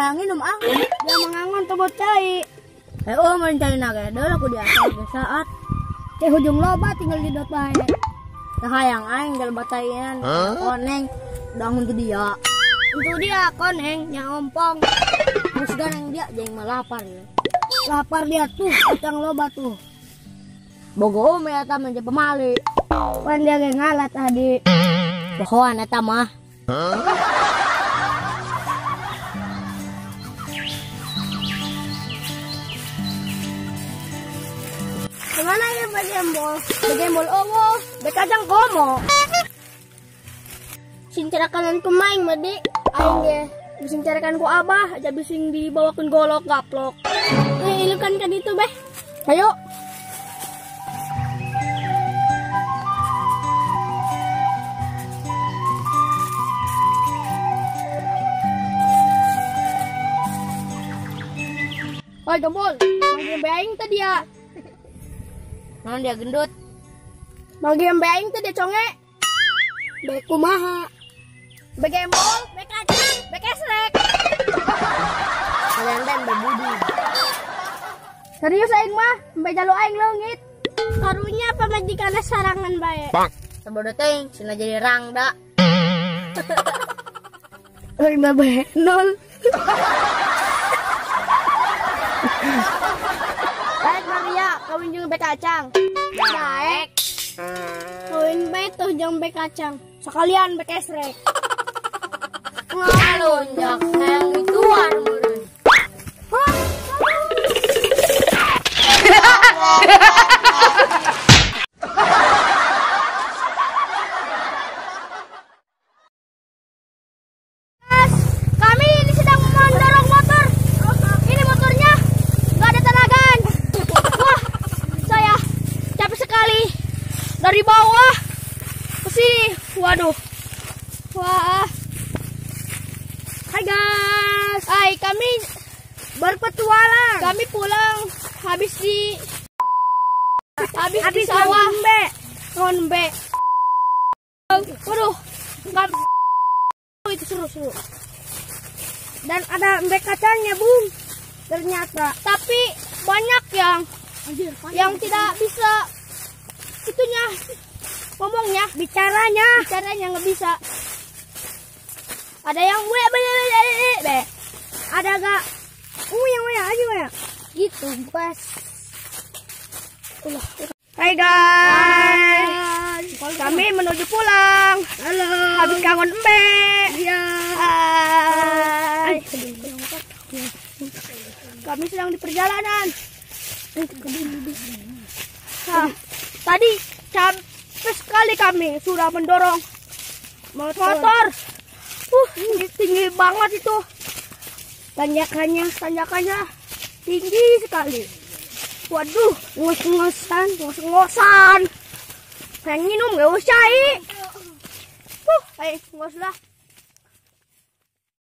Hayang minum ah. Dia mengangon tuh cai. Oh mencari naga dulu aku di atas saat. Cai hujung loba tinggal di dot bae. Hayang aing galbataian koneng dang untuk dia. Untuk dia koneng yang ompong. Terus ganeng dia jangan melapar ya. Lapar dia tuh, utang loba tuh. Bogo ome eta mah pemali. Pan dia ge ngalah tadi. Bohoan eta mah. Kemana ya Pak Gembol? Pak Gembol owo, bekajang komo. Sincarakan kumaing madi, aing ge. Bisincarakan ku abah, aja bising dibawakeun golok gaplok. Ilukan ka ditu beh. Ayo. Oi Gembol, manggil aing tadi ya. Naon dia gendut? Manggil aing teh dia conge. Be kumaha? Be gembol, be kacang, be kesrek. Kalian teh be budi. Serius aing mah, be jalu aing leungit. Karunya pamajikanna sarangan bae. Sabodo teh cenah jadi rangda. Euy mah bae nol. Baik Maria, kawin jeung be kacang. Baik. Kawin bae tuh jeung be kacang. Sekalian be kesrek. Ngalonjak hayang ituan meureun. Kami ini sedang mendorong motor. Ini motornya nggak ada tenagaan. Wah, saya capek sekali. Dari bawah ke sini. Waduh. Wah. Hai guys. Hai, kami berpetualang. Kami pulang habis di sawah. Ngonbe. Waduh. Nggak, itu seru-seru. Dan ada embe kacangnya, Bung. Ternyata. Tapi banyak yang yang tidak bisa itunya ngomongnya, bicaranya nggak bisa. Ada yang be be, ada gak uyang uyang aja ya gitu pas. Hai guys, kami menuju pulang. Halo. Habis kangen embe. Iya. Hai. Kami sedang di perjalanan. Nah, tadi capek sekali kami sudah mendorong motor. Tinggi banget itu. Tanjakannya tinggi sekali. Waduh, ngos-ngosan. Pengen minum nggak usah, ayo ngos lah.